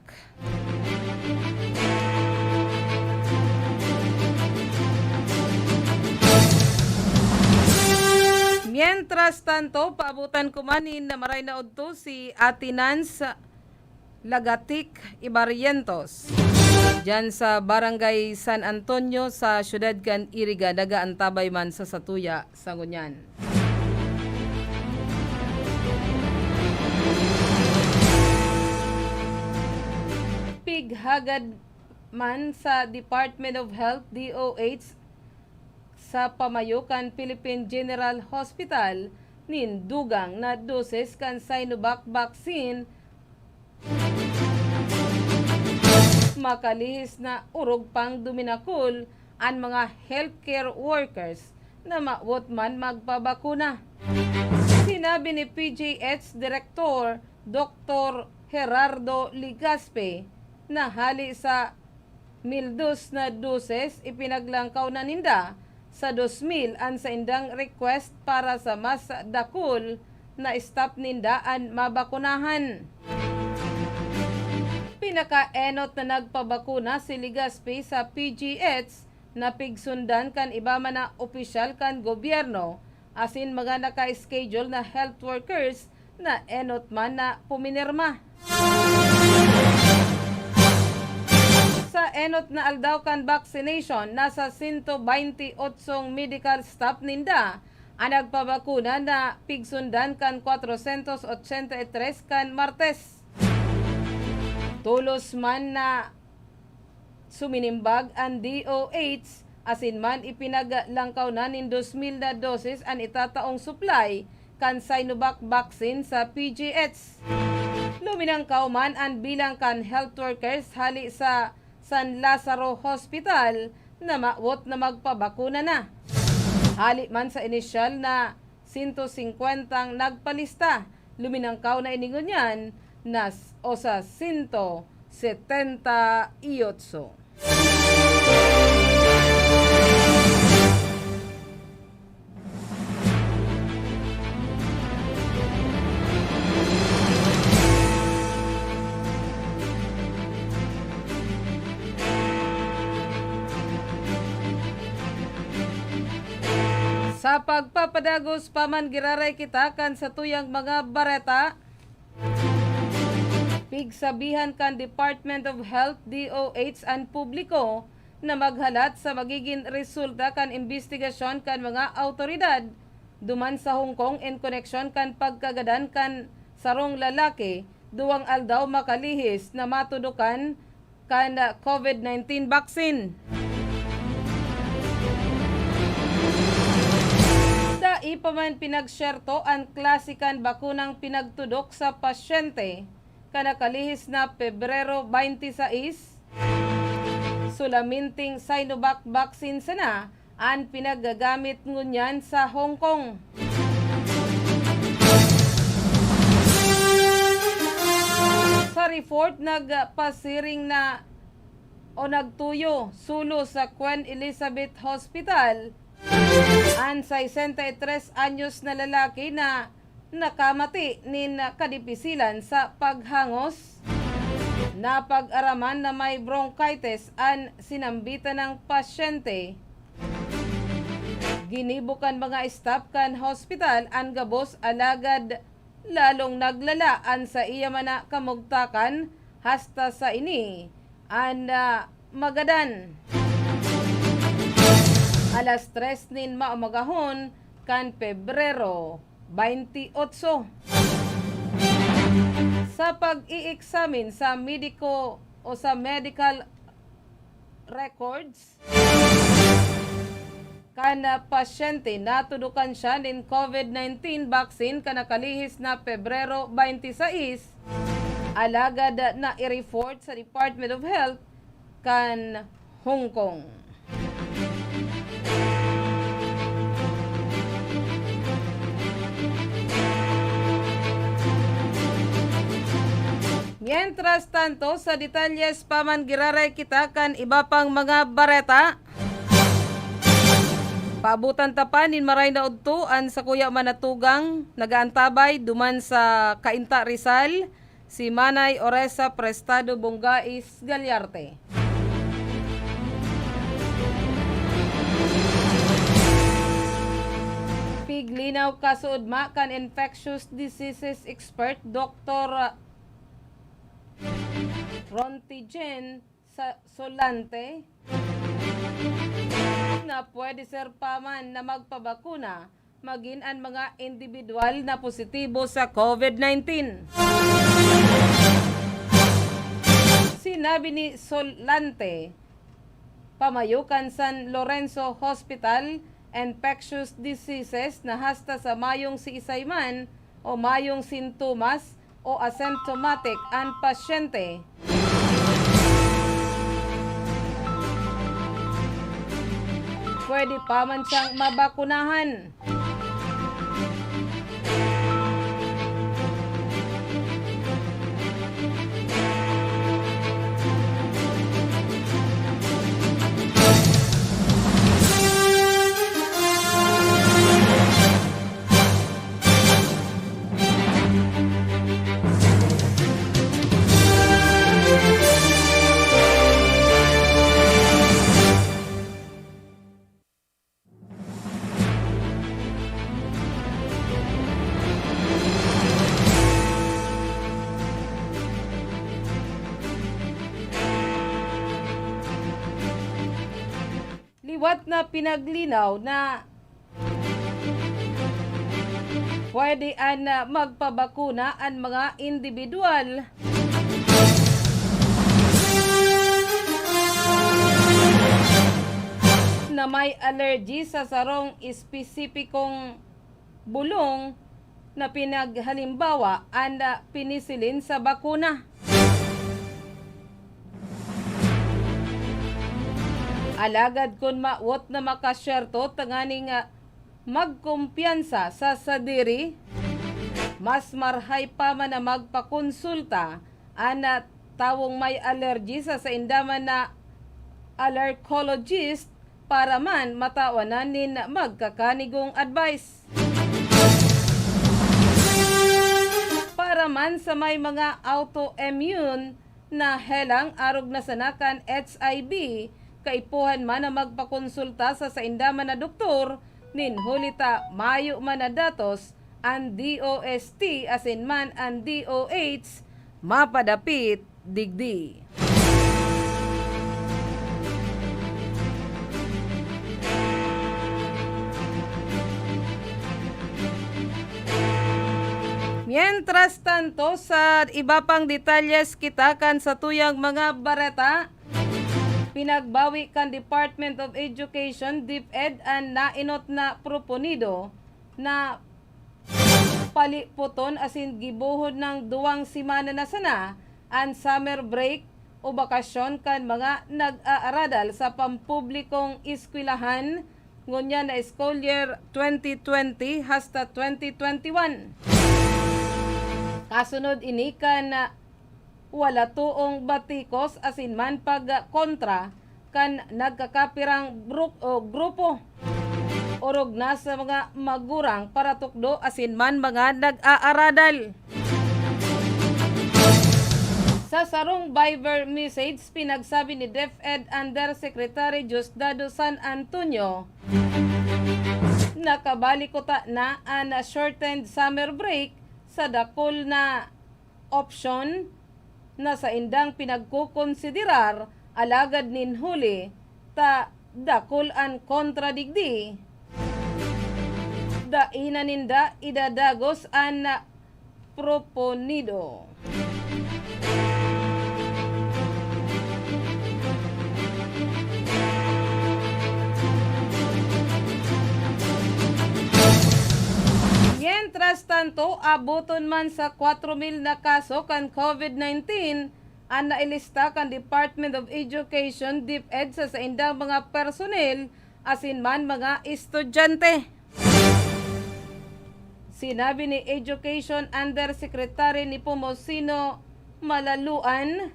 Mientras tanto, paabutan ko man nin maray na udto si Ate Nance Lagatic Ibarrientos, diyan sa Barangay San Antonio, sa siyudad kan Iriga, nagaantabay man sa satuya sa ngunyan. Pighagad man sa Department of Health, D O H, sa pamayo kan Philippine General Hospital nin dugang na doses kan Sinovac vaccine, makalihis na orog pang duminakul an mga healthcare workers na mawot man magpabakuna. Sinabi ni P G H Director Doktor Gerardo Legaspi na hali sa mil dos na doses, ipinaglangkaw na ninda sa dos mil an saindang request para sa mas dakul na staff ninda an mabakunahan. Pinakaenot na nagpabakuna si Legaspi sa P G H na pigsundan kan iba man na opisyal kan gobyerno asin mga naka-schedule na health workers na enot man na puminirma. Sa enot na aldaw kan vaccination, nasa sento baynte otsong medical staff ninda an nagpabakuna na pigsundan kan kwatrosyentos otsenta y tres kan Martes. Tolos man na suminimbag an D O H, asin man ipinaglangkaw na nin dos mil na doses an itataong supply kan Sinovac vaccine sa P G H. Luminangkaw man an bilang kan health workers hali sa San Lazaro Hospital na mawot na magpabakuna na. Hali man sa inisyal na sento singkwentang nagpalista, luminangkaw na ini ngunyan na s-, o sa sento setenta y otso. Sa pagpapadagos pa man, giraray kita kan satuyang mga bareta. Pigsabihan kan Department of Health, D O H, an publiko na maghalat sa magigin resulta kan imbestigasyon kan mga awtoridad duman sa Hong Kong in koneksyon kan pagkagadan kan sarong lalaki duwang aldaw makalihis na matudokan kan COVID nineteen vaccine. Dai pa man pinagsyerto an klase kan bakunang pinagtudok sa pasyente kan nakalihis na Pebrero twenty-six, solamenteng Sinovac vaccine sana an pinagagamit ngunyan sa Hong Kong. Sa report, nagpasiring na o nagtuyo sulo sa Queen Elizabeth Hospital an sesenta y tres anyos na lalaki na nakamati nin kadipisilan sa paghangos. Napag-araman na may bronchitis an sinambitan nang pasyente. Ginibo kan mga staff kan hospital an gabos, alagad lalong naglala an saiya man na kamugtakan, hasta sa ini an, ah, magadan. Alas tres nin maumagahon kan Pebrero twenty-eight. Sa pag-i-eksamin sa mediko o sa medical records kan, ah, pasyente, natudukan siya nin COVID nineteen vaccine kan nakalihis na Pebrero twenty-six, alagad na i-report sa Department of Health kan Hong Kong. Mientras tanto, sa detalyes pa man, giraray kita kan iba pang mga bareta. Paabutan ta pa nin maray na udto an sakuya man na tugang nag-aantabay duman sa Cainta, Rizal, si Manay Oresa Prestado Bongais Gallarte. Piglinaw kasuodma kan infectious diseases expert, Doktor Rontijen sa Solante, na pwede ser pa man na magpabakuna magin an mga indibidwal na positibo sa COVID nineteen. Sinabi ni Solante, pamayo kan San Lorenzo Hospital Infectious Diseases, na hasta sa mayong siisay man o mayong sintomas o asymptomatic an pasyente, pwede pa man siyang mabakunahan. Liwat na pinaglinaw na pwede an, ah, magpabakuna an mga indibidwal na may allergy sa sarong espesipikong bulong na pinaghalimbawa an, ah, penicillin sa bakuna. Alagad kun mawot na makasyerto tanganing, ah, magkumpiyansa sa sadiri, mas marhay pa man na magpakonsulta an, ah, tawong may allergy sa sainda man na allergicologist para man matawanan nin magkakanigong advice. Para man sa may mga autoimmune na helang arog na sana kan H I V, kaipuhan man na magpakonsulta sa sainda man na doktor, nin huli ta mayo man na datos an D O S T asin man an D O H mapadapit digdi. Mientras tanto, sa iba pang detalyes kita kan satuyang mga bareta, pinagbawi kan Department of Education, DepEd, an naenot na proponido na palipoton asin gibohon nang duwang semana na sana an summer break o bakasyon kan mga nag-aaradal sa pampublikong eskwelahan ngunyan na school year twenty twenty hasta twenty twenty-one. Kasunod ini kan wala toong batikos asin man pagkontra kan nagkakapirang bru-, o grupo, orog na sa mga magurang paratukdo asin man mga nag-aaradal. Sa sarong Viber message, pinagsabi ni DepEd Undersecretary Diosdado San Antonio, nakabalik kuta na an shortened summer break sa dakul na opsyon na saindang pinagkokonsiderar, alagad nin huli ta dakul an kontra digdi, dai na ninda idadagos an proponido. Mientras tanto, aboton man sa kwatro mil na kaso kan COVID nineteen an nailista kan Department of Education, DepEd, sa saindang mga personel asin man mga estudyante. Sinabi ni Education Undersecretary Nepomuceno Malaluan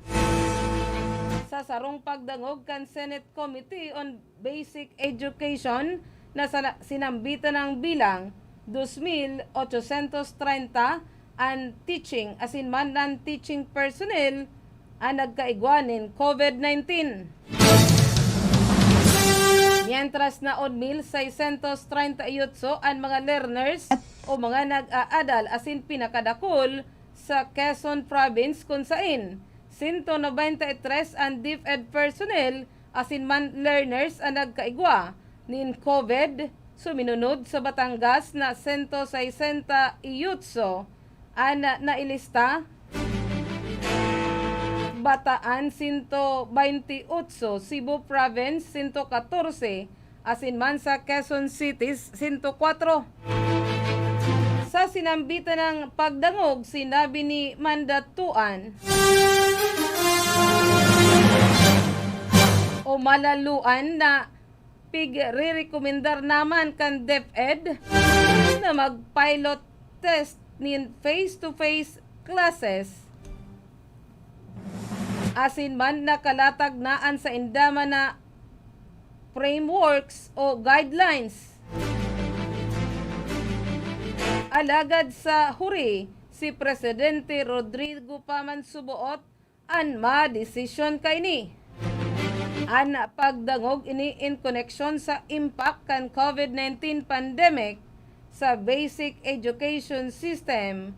sa sarong pagdangog kan Senate Committee on Basic Education na sala-, sinambitan ang bilang dos mil ochocientos treinta an teaching asin man non-teaching personnel an nagkaigwa nin COVID nineteen. Mientras na on mil seiscientos treinta y ocho an mga learners o mga nag-aadal asin pinakadakul sa Quezon Province, kun sain sento nobenta y tres an DepEd personnel asin man learners an nagkaigwa nin COVID. Suminunod sa Batangas na sento sesenta y ocho an nailista, Bataan, sento baynti otso, Cebu Province, sento katorse, asin man sa Quezon City, sento kwatro. Sa sinambitan ng pagdangog, sinabi ni Mandatuan o Malaluan na pigrerekomendar naman kan DepEd na mag-pilot test nin face-to-face classes. Asin man nakalatag na an sainda man na frameworks o guidelines. Alagad sa huri, si Presidente Rodrigo pa man suboot an madesisyon kaini. An pagdangog ini in koneksyon sa impact kan COVID nineteen pandemic sa basic education system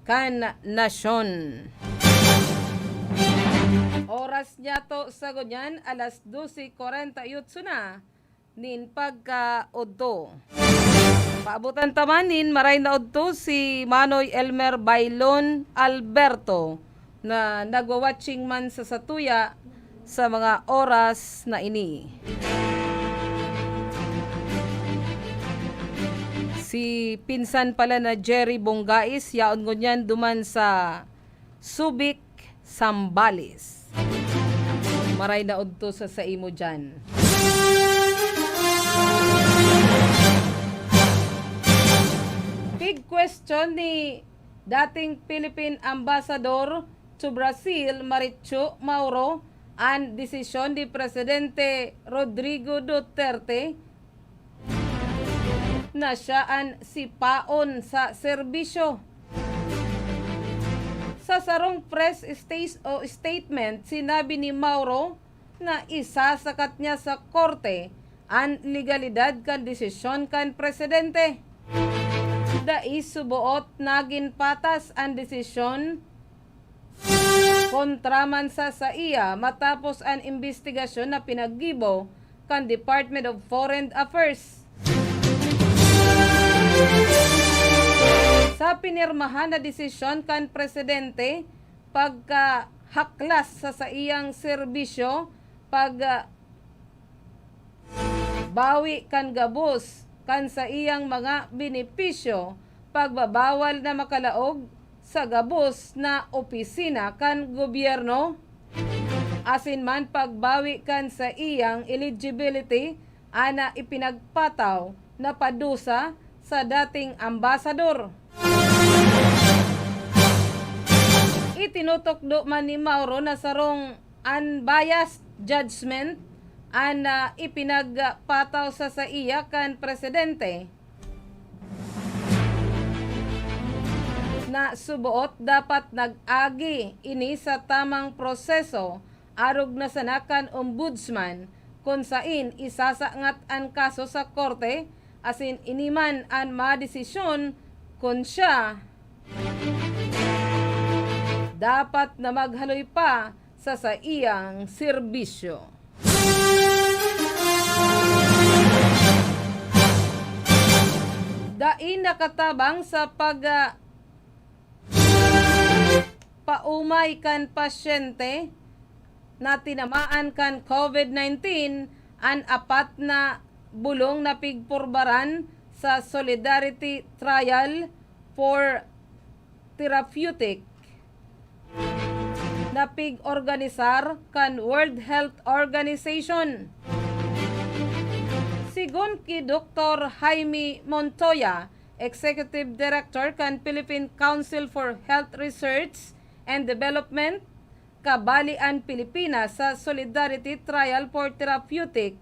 kan nasyon. Oras niyato sa ngunyan, alas dose kwarenta y otso na nin pagkaodto. Paabotan ta man nin maray na odto si Manoy Elmer Baylon Alberto na nagwa-watching man sa satuya sa mga oras na ini. Si pinsan pala na Jerry Bongais, yaon ngunyan duman sa Subic, Zambales. Maray na udto sa saimo diyan. Big question ni dating Philippine Ambassador to Brazil, Mauricio Mauro, an desisyon ni Presidente Rodrigo Duterte na siya an sipaon sa serbisyo. Sa sarong press stas-, o statement, sinabi ni Mauro na isasakat niya sa korte an legalidad kan desisyon kan presidente. Dai suboot nagin patas an desisyon kontra man sa saiya matapos an imbestigasyon na pinaggibo kan Department of Foreign Affairs. Sa pinirmahan na desisyon kan presidente, pagkahaklas sa saiyang serbisyo, pag, ah, bawi kan gabos kan saiyang mga benepisyo, pagbabawal na makalaog sa gabos na opisina kan gobyerno, asin man pagbawi kan saiyang eligibility ana ipinagpataw na padusa sa dating ambasador. Itinutukdo man ni Mauro na sarong unbiased judgment an, ah, ipinagpataw sa saiya kan presidente, na suboot dapat nag-agi ini sa tamang proseso arog na sana kan ombudsman, kun sain isasangat an kaso sa korte, asin ini man an madesisyon kun siya dapat na maghaloy pa sa saiyang serbisyo. Dai nakatabang sa pag, ah, paumay kan pasyente na tinamaan kan COVID nineteen an apat na bulong na pigpurbaran sa Solidarity Trial for Therapeutic na pig-organisar kan World Health Organization. Sigon ki Doktor Jaime Montoya, Executive Director kan Philippine Council for Health Research and Development, kabali an Pilipinas sa Solidarity Trial for Therapeutic,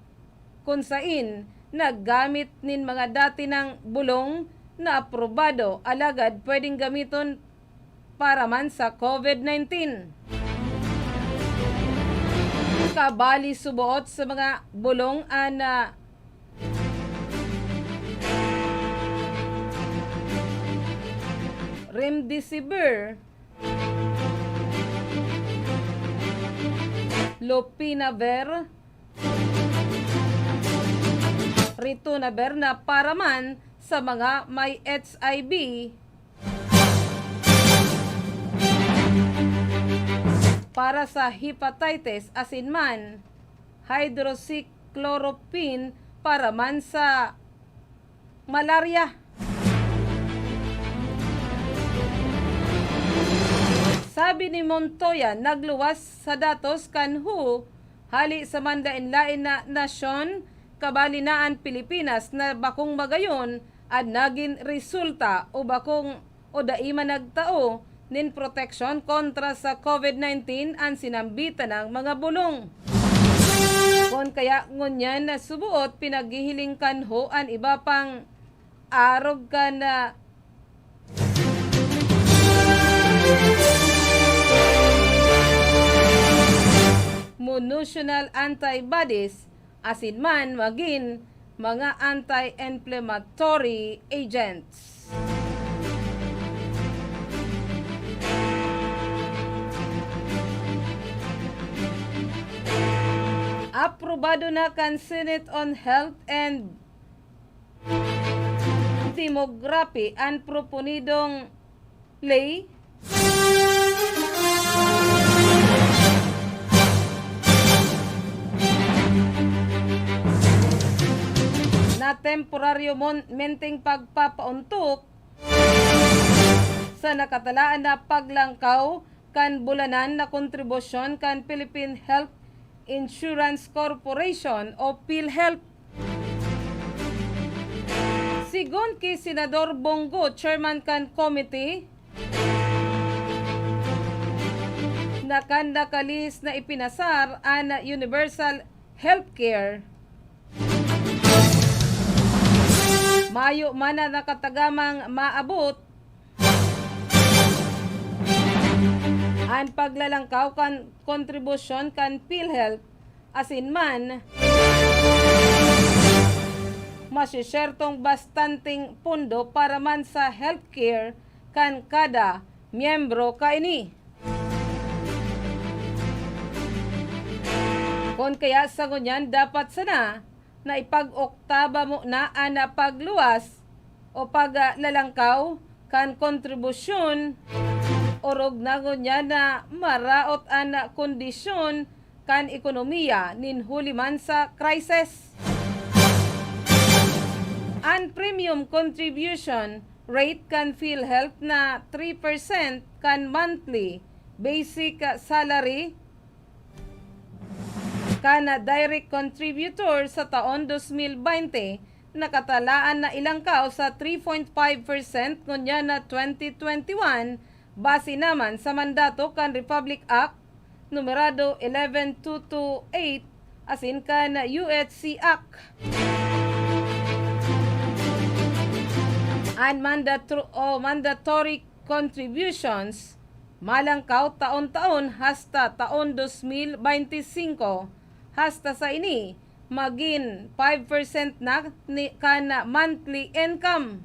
kun sain naggamit nin mga dati nang bulong na aprobado alagad pwedeng gamiton para man sa COVID nineteen. Kabali suboot sa mga bulong an, ah, Remdesivir, Lopinavir, Ritonavir na para man sa mga may H I V, para sa hepatitis asin man hydroxychloroquine para man sa malarya. Sabi ni Montoya, nagluwas sa datos kan W H O, hali sa manlaen-laen na nasyon, kabali na an Pilipinas na bakong magayon an nagin resulta o bakong o dai man nagtao nin proteksyon kontra sa COVID nineteen an sinambitan nang mga bulong. Kun kaya ngunyan na suboot pinaghihiling kan W H O an iba pang arog kan, ah, monoclonal antibodies asin man magin mga anti-inflammatory agents. Aprobado na kan Senate on Health and Demography an proponidong ley na temporaryo mon-, menteng pagpapaontok sa nakatalaan na paglangkaw kan bulanan na kontribusyon kan Philippine Health Insurance Corporation o PhilHealth. Sigon ki Senador Bong Go, chairman kan committee, na kan nakalihis na ipinasar an universal healthcare, mayo man na nakatagamang maabot an paglalangkaw kan kontribusyon kan PhilHealth, asin man masisyertong bastanteng pondo para man sa healthcare kan kada miyembro kaini. Kun kaya sa ngunyan, dapat sana na ipag-oktaba mo na an pagluwas o paglalangkaw kan kontribusyon, orog na ngunyan na maraot an kondisyon kan ekonomiya nin huli man sa crisis. An premium contribution rate kan PhilHealth na three percent kan monthly basic salary kan direct contributor sa taon dos mil baynte, nakatalaan na ilangkaw sa three point five percent ngunyan na twenty twenty-one, base naman sa mandato kan Republic Act numerado eleven two two eight asin kan U H C Act. An mandatro-, o mandatory contributions malangkaw taon-taon hasta taon dos mil baynte singko, hasta sa ini magin five percent na ni, kan monthly income.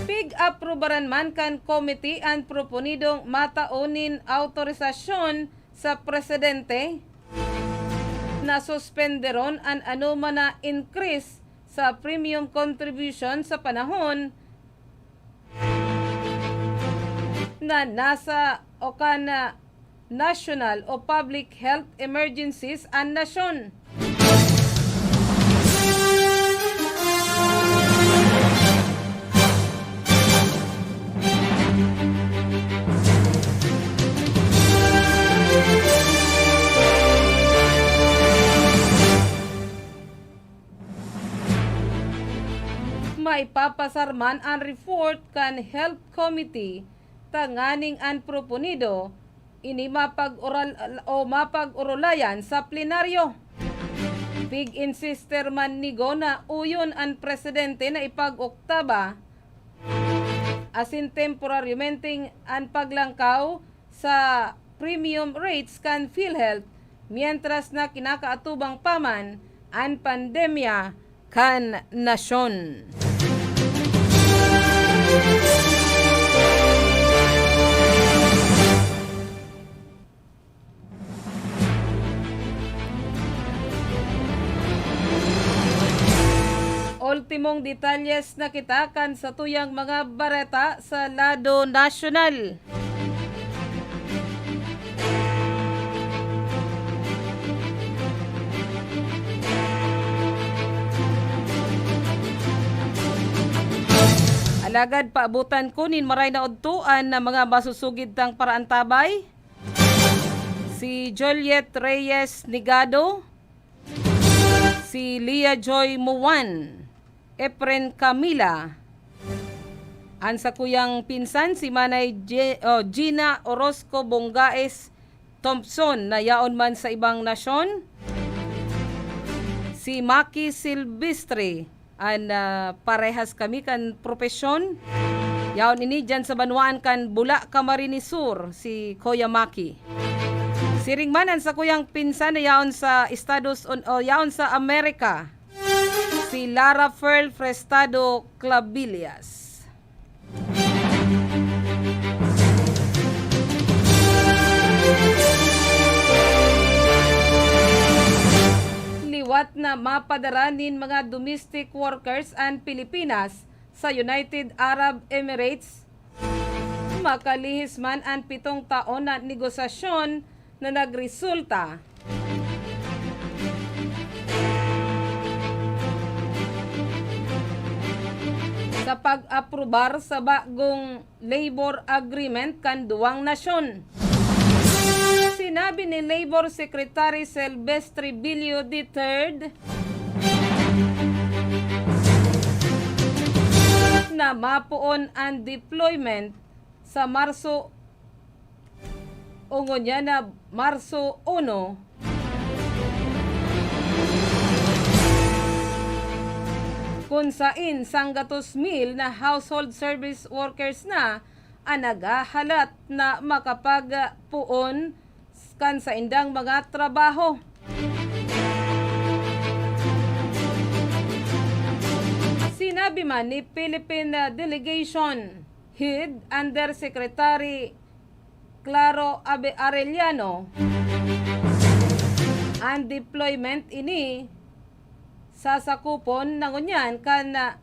Pig-aprubaran man kan komite an proponidong matao nin awtorisasyon sa presidente na suspenderon an anoman na increase sa premium contribution sa panahon na nasa o kan national o public health emergencies an nasyon. Maipapasar man an report kan Health Committee tanganing an proponido ini mapag-oral o mapag-orolayan sa plenaryo. Pig-insister man ni Go na uyon an presidente na ipag-oktaba asin temporaryomenteng an paglangkaw sa premium rates kan PhilHealth, mientras na kinakaatubang pa man an pandemya kan nasyon. Ultimong detalyes na kita kan satuyang mga bareta sa lado nasyonal. Alagad paabotan ko nin maray na udtoan na mga masusugid tang paraantabay. Si Juliet Reyes Nigado, si Lia Joy Muan, Efren Camila, an sakuyang pinsan si Manay Je-, oh, Gina Orozco Bongaes Thompson na yaon man sa ibang nasyon, si Maki Silvestre, an, ah, parehas kami kan propesyon. Yaon ini diyan sa banwaan kan Bula, Camarines Sur, si Kuya Maki. Siring man an sakuyang pinsan na yaon sa Estados Un-, o yaon sa Amerika, si Lara Pearl Prestado Clabillas. Liwat na mapadara nin mga domestic workers an Pilipinas sa United Arab Emirates, makalihis man an pitong taon na negosasyon na nagresulta. pag-aprobar sa bagong labor agreement kan duwang nasyon. Sinabi ni Labor Secretary Silvestre Billo the third na mapoon an deployment sa Marso, o ngunyan na Marso uno, kun sain sanggatos mil na household service workers na an naghahalat na makapagpoon kan saindang mga trabaho. Sinabi man ni Philippine Delegation Head Undersecretary Claro Abe-, Arellano, an deployment ini sasakupon na ngunyan kan, ah,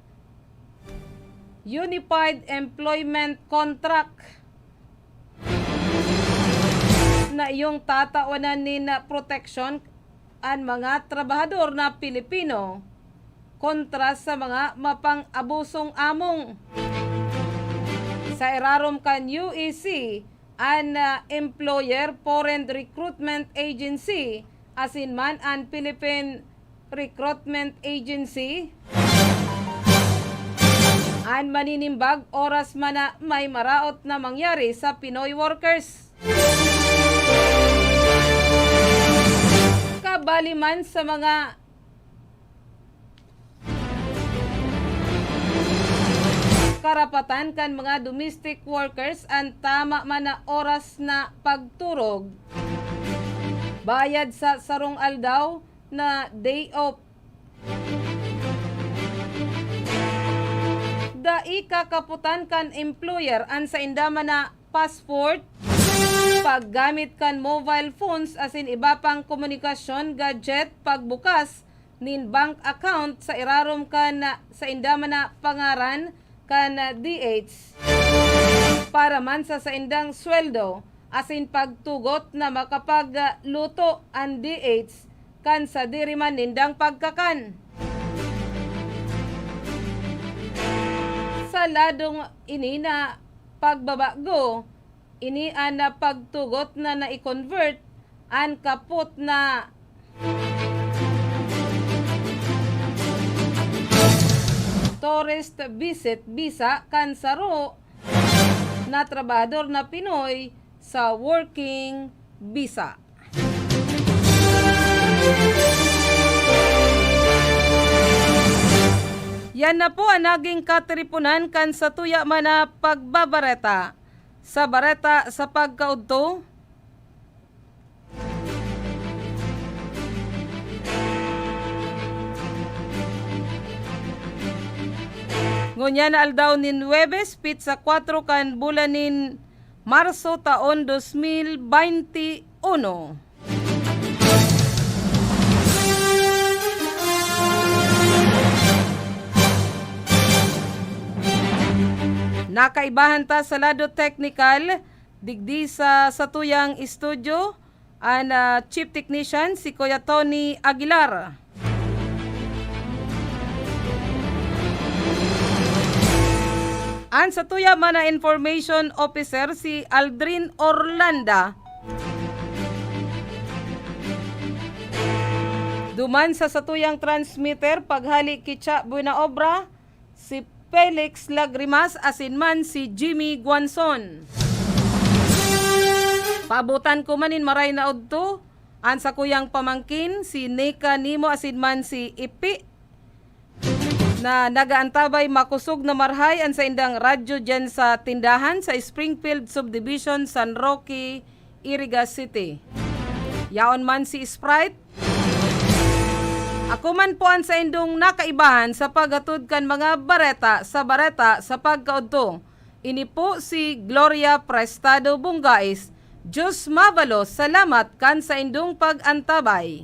Unified Employment Contract na iyong tatawanan nin proteksyon an mga trabahador na Pilipino kontra sa mga mapang-abusong among. Sa irarom kan U E C, an, ah, Employer Foreign Recruitment Agency asin man an Philippine Recruitment Agency, an maninimbag oras man na may maraot na mangyari sa Pinoy workers. Kabali man sa mga karapatan kan mga domestic workers an tama man na oras na pagturog, bayad sa sarong aldaw na day off. Dai kakapotan kan employer an sainda man na passport, paggamit kan mobile phones asin iba pang komunikasyon, gadget, pagbukas nin bank account sa irarom kan sainda man na pangaran kan D H. Para man sa saindang sweldo asin pagtugot na makapagluto an D H kan sadiri man nindang pagkakan. Sa ladong ini na pagbabago, ini an pagtugot na nai-convert an kapot na tourist visit visa kan saro na trabahador na Pinoy sa working visa. Yan na po an naging katiriponan kan satuya man na pagbabareta. Sa bareta sa pagkaudto, ngunyan na aldaw nin Huwebes, pitsa kwatro kan bulan nin Marso, taon dos mil baynte uno. Nakaibahan ta sa lado teknikal, digdi sa satuyang estudyo, an, ah, Chief Technician, si Kuya Tony Aguilar. An satuya man na Information Officer, si Aldrin Orlanda. Duman sa satuyang transmitter, paghali ki Cha Buenaobra, si Felix Lagrimas asin man si Jimmy Guanzon. Paabotan ko man nin maray na udto an sakuyang pamangkin, si Nika Nimo asin man si Ipi, na nagaantabay makosog na marahay an saindang radyo diyan sa tindahan sa Springfield Subdivision, San Roque, Iriga City. Yaon man si Sprite. Ako man po an saindong nakaibahan sa paghatod kan mga bareta sa bareta sa pagkaudto. Ini po si Gloria Prestado Bungais. Diyos mabalos, salamat kan saindong pag-antabay.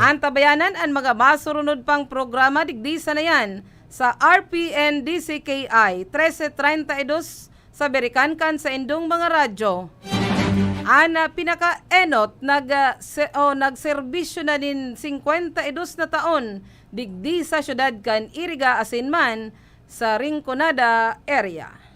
Antabayanan an mga masurunod pang programa digdi sa nayan sa R P N D C K I trese treinta y dos sa birikan kan saindong mga radyo. An, ah, pinakaenot nag, ah, se-, o nagserbisyo na nin singkwenta y dos na taon digdi sa syudad kan Iriga asin man sa Rinconada area.